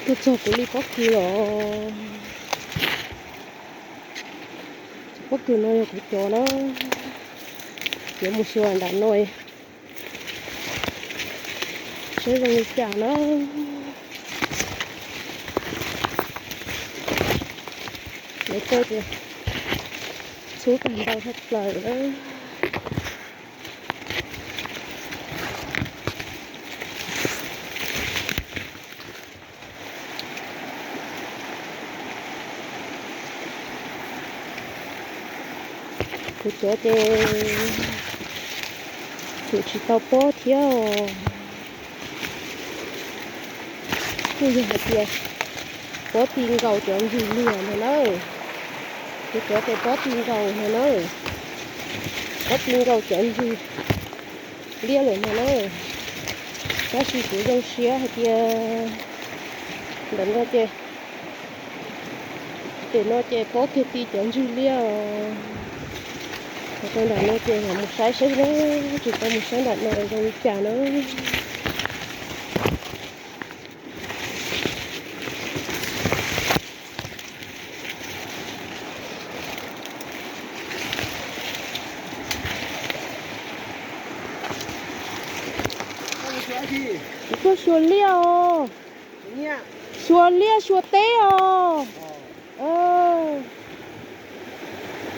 Tuaj txog kuv li pob kws los. Cov pob kws no yog kuv cov na. Yuav mus xyuas nram no saib zoo li cas na. Lawv tej tias txhub tag ntau thaj plaws na. Kuv cov ces tseem tsis tau pob thiab os. Kuj yog hais tias pob ti nkaus cov ntswg liag ntag na. Kuv cov ces pob ti nkaus ntag na. Pob ti nkaus cov ntswg liab lawm ntag na. Tab sis kuv zoo siab hais tias ntawm no ces, ces no ces pob kiag ti cov ntswg liab os. Rau nram no ces mus saib saib na, tsis tau mus saib nram no zoo li cas na. Kuv tuaj xyuas liaj os. Xyuas liaj xyuas teb os.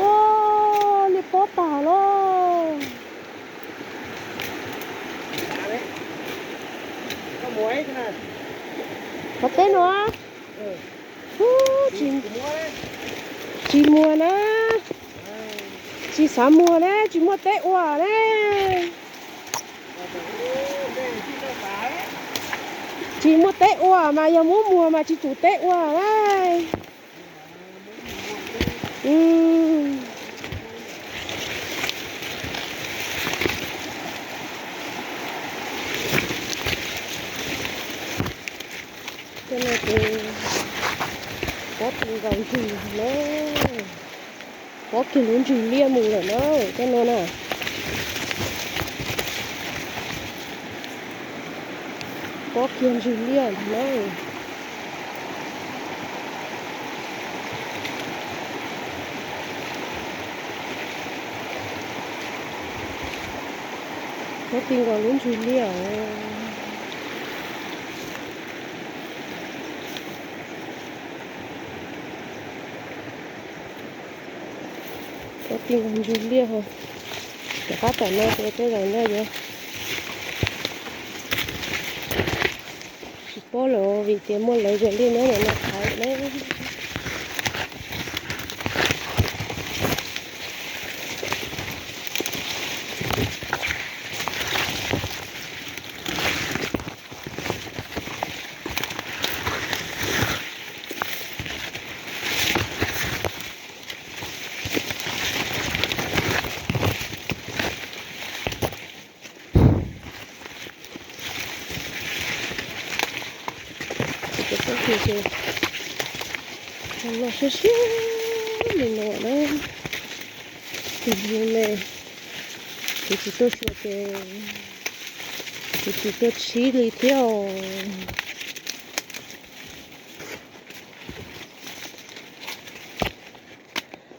Ua, liaj pob tag lawm. Qhov teb no, tsis muag na, tsis xav muag na, tsis muaj teb ua na. Tsis muaj teb ua mas yog muab muag mas tsis tsum teb ua na. Cov no ces pob ti nkaus ntswg na. Pob kiag lub ntswg liaj mus lawm na, cov no na. Pob kiag ntswg liaj ntag na. Pob ti nkaus lub ntswg liaj os. Pob ti nkaus ntswg liaj os. Tom qab tom no ces tej zaum no yuav tsis pob lawm vim tias muaj lawv yog liaj nyob ntawm no thaiv na. Cov pob kws ces los siab siab li no na. Tus me, kuv tsis tuaj xyuas ces kuv tsis tuaj tshib li thiab os.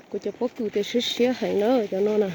Kuv cov pob kws ces siab siab heev na cov no na.